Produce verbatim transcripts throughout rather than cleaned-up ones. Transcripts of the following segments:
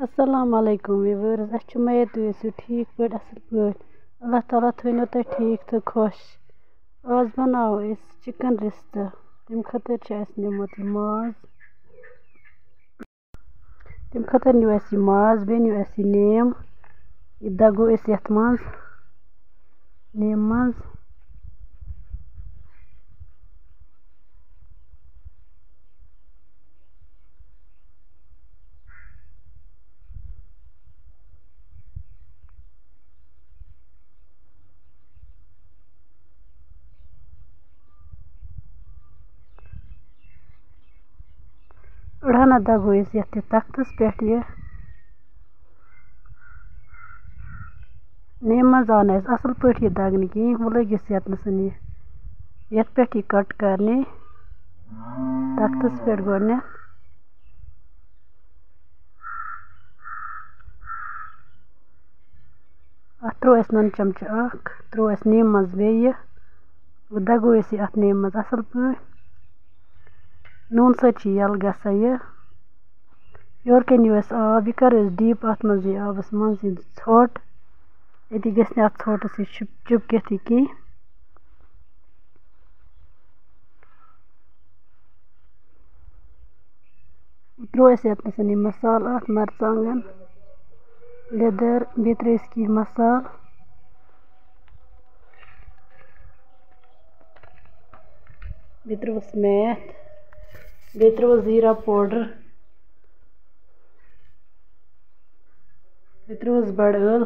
السلام علیکم ویورز، اَسہِ چھُ اُمید تُہۍ ٲسِو ٹھیٖک پٲٹھۍ، اَصٕل پٲٹھۍ۔ اللہ تعالیٰ تھٲینو تۄہہِ ٹھیٖک تہٕ خۄش۔ آز بَناوو أسۍ چِکَن رِستہٕ۔ تَمہِ خٲطرٕ چھِ اَسہِ نیوٗمُت یہِ ماز۔ تَمہِ خٲطرٕ نیوٗ اَسہِ یہِ ماز، بیٚیہِ نیوٗ اَسہِ یہِ نیم۔ یہِ دَگو أسۍ یَتھ منٛز، نیمہِ منٛز۔ أڑہَنا دَگو أسۍ یَتھ یہِ تَختَس پٮ۪ٹھ یہِ۔ نیمہِ منٛز آو نہٕ اَسہِ اَصٕل پٲٹھۍ یہِ دَگنہٕ کِہیٖنۍ، وۄنۍ لٔگۍ أسۍ یَتنَس یہِ، یَتھ پٮ۪ٹھ یہِ کَٹ کَرنہِ، تَختَس پٮ۪ٹھ گۄڈٕنٮ۪تھ۔ اَتھ ترٛوو اَسہِ نُنہٕ چمچہٕ اَکھ، ترٛوو اَسہِ نیمہِ منٛز بیٚیہِ۔ وۄنۍ دَگو أسۍ یہِ اَتھ نیمہِ منٛز اَصٕل پٲٹھۍ۔ نوٗنہٕ سۭتۍ چھِ یَلہٕ گژھان یہِ۔ یورٕ کَنہِ یِیہِ اَسہِ آب، یہِ کَرو أسۍ ڈیٖپ اَتھ منٛز، یہِ آبَس منٛز یہِ ژھوٚٹ۔ أتی گژھِ نہٕ اَتھ ژھوٚٹَس یہِ چِپ-، چِپکِتھ یہِ کینٛہہ۔ ترٛوو اَسہِ یَتھ منٛز یہِ مصالہٕ اَتھ، مَرژٕوانٛگَن، لیٚدٕر، بیٚیہِ ترٛٲوۍ اَسہِ کینٛہہ مصالہٕ۔ بیٚیہِ ترٛووُس میتھ، بیٚیہِ ترٛووُس زیٖرا powder، بیٚیہِ ترٛووُس بَڑٕ ٲل۔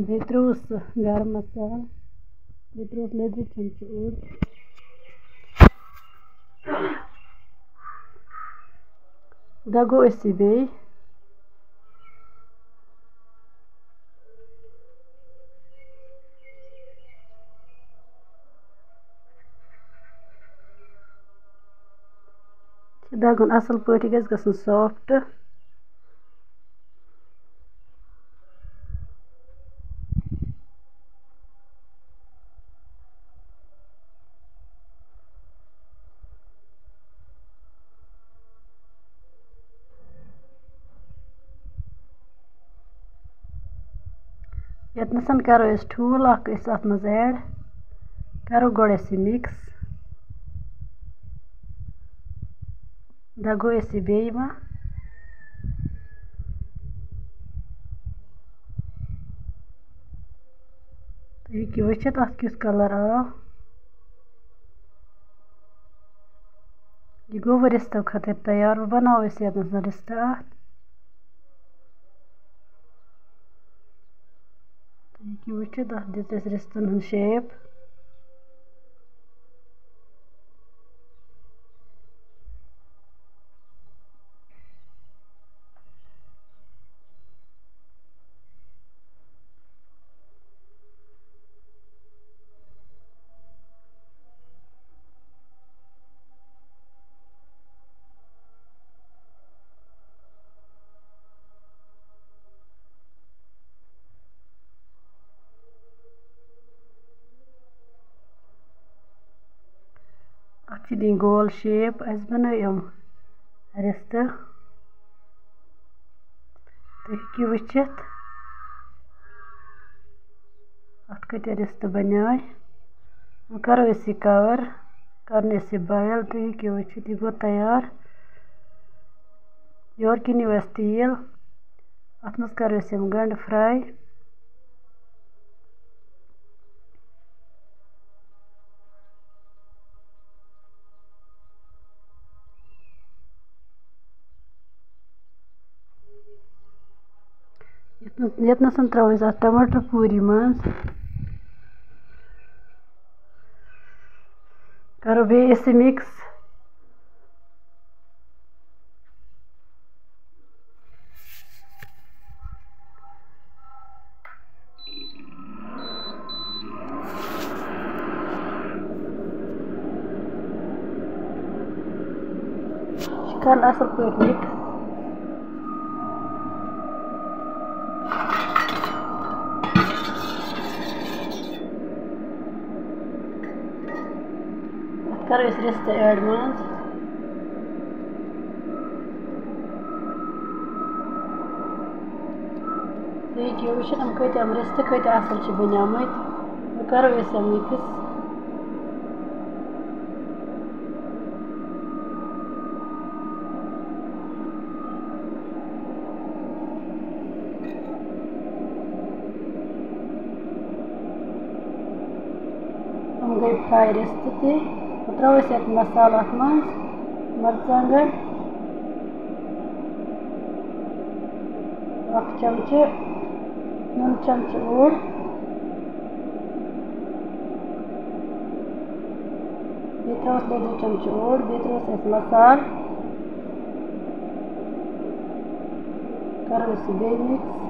بیٚیہِ ترٛووُس گرم مصالہٕ، بیٚیہِ ترٛووُس لیٚدرِ چمچہٕ اوٚڑ۔ دَگو أسۍ یہِ بیٚیہِ۔ یہِ دَگُن اَصٕل پٲٹھۍ، یہِ گژھِ گژھُن soft۔ ییٚتنَس کَرو أسۍ ٹھوٗل اَکھ أسۍ اَتھ منٛز add، کَرو گۄڈٕ أسۍ یہِ mix، دَگو أسۍ یہِ بیٚیہِ وۄنۍ۔ تُہۍ ہیٚکِو وٕچھِتھ اَتھ کیُتھ colour آو۔ یہِ گوٚو وۄنۍ رِستہٕ خٲطرٕ تیار۔ وۄنۍ بَناوو أسۍ ییٚتنَس رِستہٕ اَتھ۔ تُہۍ ہیٚکِو وٕچھِتھ، اَتھ دِژ اَسہِ رِستَن ہٕنٛز shape۔ اَتھ چھِ دِنۍ گول shape۔ اَسہِ بَنٲے یِم رِستہٕ۔ تُہۍ ہیٚکِو وٕچھِتھ، اَتھ کۭتیٛاہ رِستہٕ بَنیٛاے۔ وۄنۍ کَرو أسۍ یہِ cover، کَرُن أسۍ یہِ boil۔ تُہۍ ہیٚکِو وٕچھِتھ، یہِ گوٚو تیار۔ یورٕ کِنۍ یِیِو اَسہِ تیٖل، اَتھ منٛز کَرو أسۍ یِم گَنٛڈٕ fry۔ یَتھ منٛز، یَتھ نَسَن ترٛاوو أسۍ اَتھ ٹماٹر puree منٛز۔ کَرو بیٚیہِ أسۍ یہِ mix۔ یہِ چھِ کَرُن اَصٕل پٲٹھۍ mix۔ کَرو أسۍ رِستہٕ add منٛز۔ تُہۍ ہیٚکِو وٕچھِتھ، یِم کۭتیٛاہ، یِم رِستہٕ کۭتیٛاہ اَصٕل چھِ بَنیمٕتۍ۔ وۄنۍ کَرو أسۍ یِم mix۔ یِم گٔے fry رِستہٕ تہِ۔ وۄنۍ ترٛاوو أسۍ اَتھ مصالہٕ اَتھ منٛز، مَرژٕوانٛگَن، اَکھ چَمچہٕ، نُن چَمچہٕ اوٚڑ، بیٚیہِ ترٛاوَس لیٚدرِ چَمچہٕ اوٚڑ، بیٚیہِ ترٛاوَس اَسہِ مصالہٕ۔ کَرو أسۍ یہِ بیٚیہِ mix۔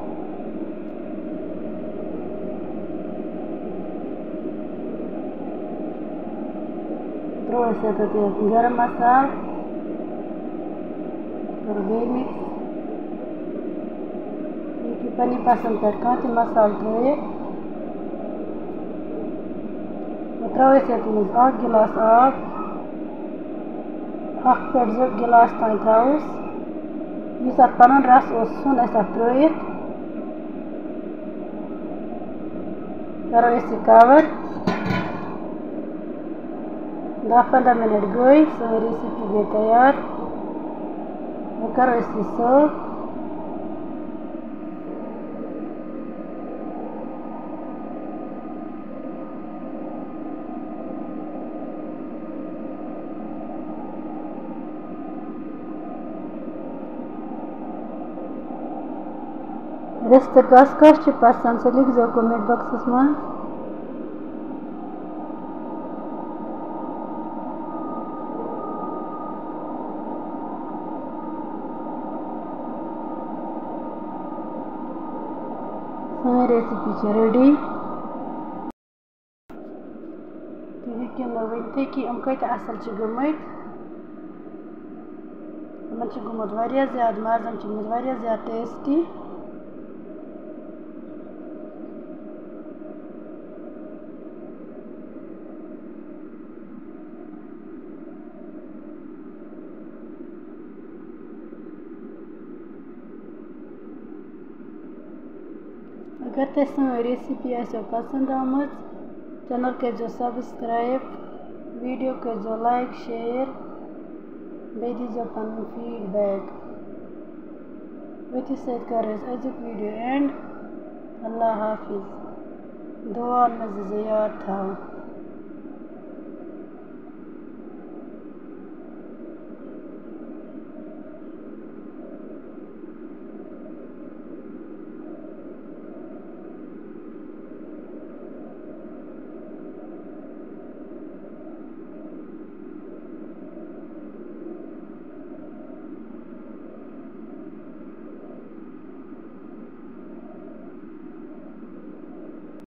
ترٛوو اَسہِ یَتھ یہِ گرم مصالہٕ۔ کَرو بیٚیہِ mix۔ تُہۍ ہیٚکِو پننہِ پسنٛد پٮ۪ٹھ کانٛہہ تہِ مصالہٕ ترٛٲوِتھ۔ وۄنۍ ترٛاوو أسۍ یَتھ منٛز اَکھ گِلاس آب۔ اَکھ پٮ۪ٹھ زٕ گِلاس تام ترٛاووس۔ یُس اَتھ پَنُن رَس اوس، سُہ ژھُن اَسہِ اَتھ ترٛٲوِتھ۔ کَرو أسۍ یہِ cover۔ دَہ پنٛداہ minute گٔے، سٲنۍ recipe گٔے تیار۔ وۄنۍ کَرو أسۍ یہِ serve۔ رِستہٕ کَس کَس چھِ پَسنٛد، سُہ لیکھزیو comment boxَس منٛز۔ سٲنۍ recipe چھِ ready۔ تُہۍ ہیٚکِو نہٕ ؤنتھٕے کہِ یِم کۭتیٛاہ اَصٕل چھِ گٔمٕتۍ۔ یِمَن چھِ گوٚمُت واریاہ زیادٕ مَزٕ، یِم چھِ گٔمٕتۍ واریاہ زیادٕ tasty۔ اگر تۄہہِ سٲنۍ recipe آسیو پسنٛد آمٕژ، channel کٔرۍزیو subscribe، video کٔرۍزیو like، share، بیٚیہِ دیٖزیو پنُن feedback۔ أتھی سۭتۍ کرو أسۍ أزیُک video end۔ اللہ حافظ۔ دُعاہن منٛز دیٖزیو یاد تھاوُن۔